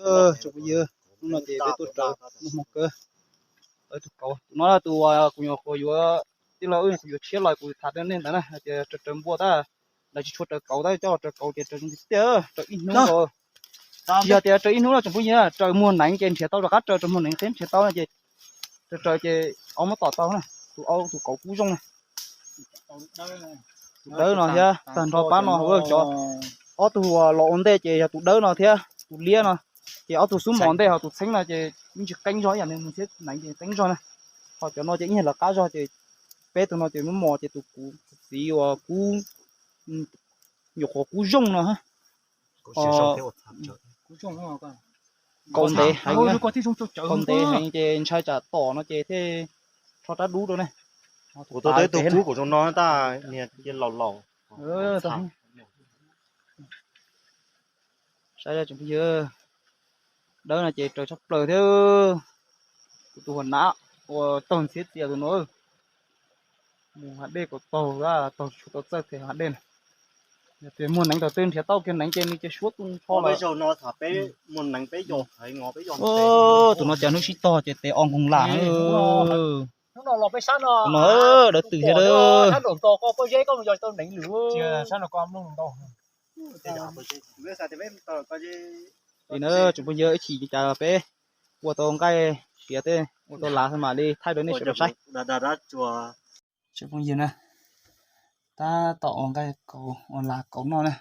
Tsoom phooj ywg, hnub no ces peb tuaj raws muaj hmoo kawg. Tus kauv no tus kuv nyuam qhuav yuav, tij laug wb kuv yuav tshiab los kuv tham rau nej ntawd na, hais tias raws raws npua tab, lawv tsis tshua raws kauv tab, coj los raws kauv ces raws zoo tiag tiag, raws ib hnub. Tsis yog tias raws ib hnub no tsoom phooj ywg, raws muag neev ces nrhiav tau rov qab raws, raws muag neev thiab nrhiav tau no ces raws raws ces ob muab tom tau na. Tus aub tus kauv kub zoo na. Tus dawb no thiab tag nrho pab no hauv cov, ob tug los ua ntej ces yog tus dawb no thiab tus liab no. Ces ob tug xub mos ntej ho tus txheeb no ces yeej tsis qeeb zog ib yam, nws mus thiab neev ces qeeb zog na. Ho cov no ces ib yam lawv qab zog ces peb tug no ces muab mos ces tus kuv txiv uas kub, nyuam qhuav kub zoo no. Kaus ntev heev, kaus ntev heev ces ntshai tsam tom no ces thiaj rho rab dub rau ne. Kuv tau tus kub kaus zoo no tab niag cia laus laus. Saib tsoom phooj ywg, dawb no ces raws tshaj plaws thiab. Kuv tus huas nav uas taug ntxhiab tias tus no mus hav dej kom taug, taug tsis tau txawj tes hav dej na. Yog tias muag neev thaum twg nrhiav tau kiag neev ces nws ces suab tu nrho lawm. Tus no cas hnub sib tog ces tes o nkoog lam. Tus no dawb twm thiab. Li na tsoom phooj ywg, ib chim li cas peb ua tau nqaij tiav tej ua tau lav xwb mam li thaij rau nej sawv daws saib. Tsoom phooj ywg na, tab tom ua nqaij kauv ua lav kauv noj na.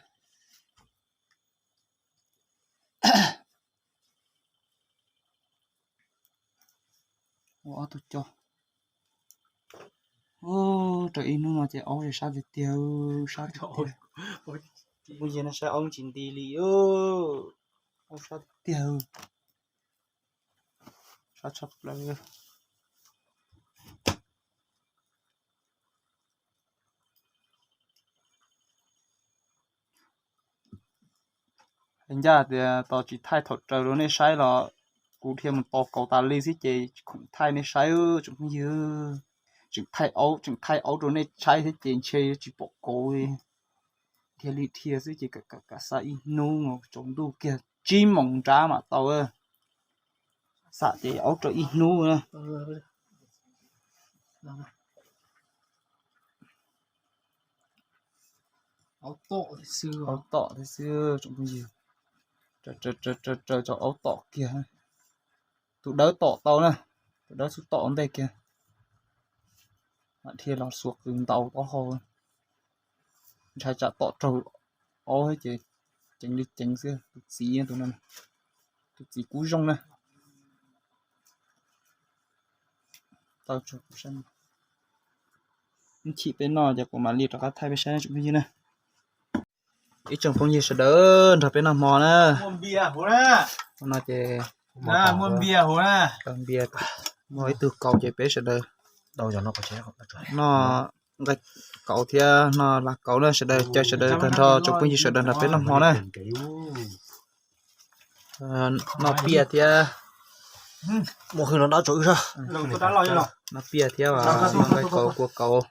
Ua ob tug coj. Raws ib hnub no ces aub sab tiag tiag, sab tiag tiag. Tsoom phooj ywg na, saib aub tsis nti li, aub sab tiag tiag. Sab tshaj plaws. Hais ncaj tias tos tsis thaij thaum raws rau nej saib los kuv dhia mus tos kauv tas li xwb ces tsis khoom thaij nej saib tsoom phooj ywg. Tseem thaij aub, tseem thaij aub rau nej saib thiab ces ntshe tsis pom kauv li. Dhia li dhia xwb ces kam kam xa ib hnub tsaus ntuj kiag tsib moos nrab mam tau. Xam ces aub rau ib hnub na. Aub tom thiab xwb tsoom phooj ywg. Raws raws raws raws cov aub tom kiag. Tus dawb tom tau na, tus dawb xub tom ua ntej kiag. Mam dhia los xuas qws ntaus taub hau. Ntshai tsam tom raug aub ces ceev li ceev xwb. Tus txiv, tus no, tus txiv kub zoo na. Tau tso kuv saib. Ib chim peb noj ces kuv mam li rov qab thaij peb saib tsoom phooj ywg na. Ib tsoom phooj ywg sawv daws nrog peb noj hmo na. No ces npia, muaj ib tug kauv ces peb sawv daws noj nqaij kauv thiab noj lav kauv na, sawv daws caw sawv daws tag nrho tsoom phooj ywg sawv daws nrog peb noj hmo na. Noj piaj thiab, mus hwj no dab tso wb zog. Noj piaj thiab noj nqaij kauv kua kauv.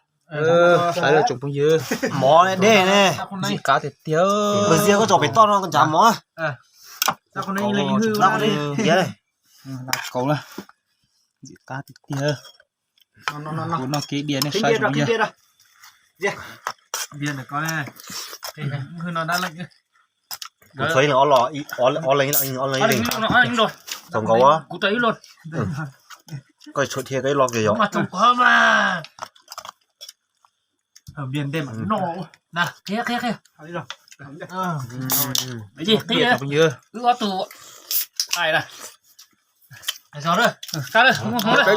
Saib lawm tsoom phooj ywg, mov dej ne, ntxim qab tiag tiag. Ntxim qab tiag tiag. Lav kauv na, ntxim qab tiag tiag. Kuv noj kev diav nej saib tsoom phooj ywg. Thaum nkaus koj tshuav dhia koj ib lo kiag yom. Peb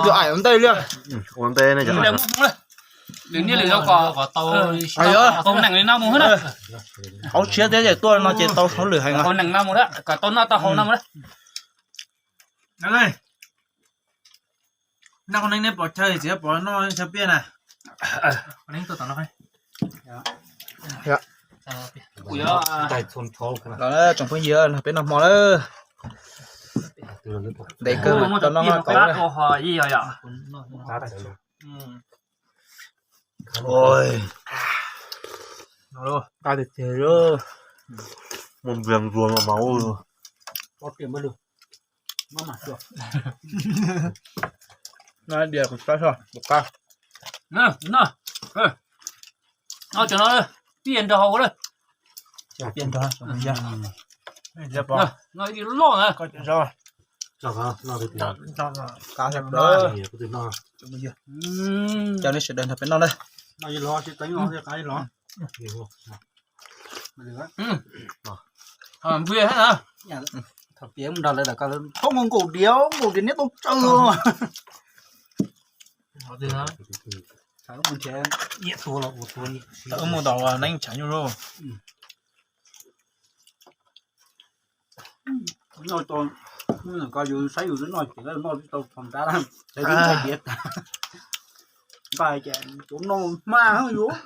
tus aim ua ntej li. Ua ntej ne. Aub tshiab thiab ces tuaj no ces tau hauj lwm heev. Noj qhov neeb neb pom chaw txiv pom noj chaw piaj na. Los tsoom phooj ywg, peb noj hmo lawm. Ntev kawg mas tau noj nqaij kauv na. Nqaij tiag tiag, muaj npias npluas mas ua. No dias kuv txob so, kuv qab. No, no, no, cov no, piaj nrog hauv lawm. Piaj nrog, no ib loj na. Cov nej sawv daws nrog peb noj na. Npia thiab na. Thaum piav mus nrog lawv lawm ko thoob nkaus diav, nkaus diav niab tau tsawg. Mus tom neeb tshav nyuj lauj. Noj tau, ko yus saib yus noj ces noj tsis tau thaum nrab, diav tas. Npaj ces cov noj hma yus.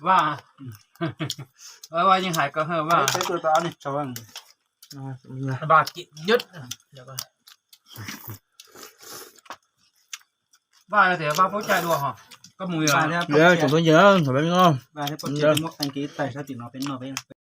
Vaj, Vaj yeej hais ko Vaj. Vaj ces nyuj. Vaj tias Vaj paub cai dua ho. Koj mus yog. Tsoom tuaj nce, thaum peb noj. Vaj thiab Poj Tseg muab qee kiv tais sab tim no peb noj peb.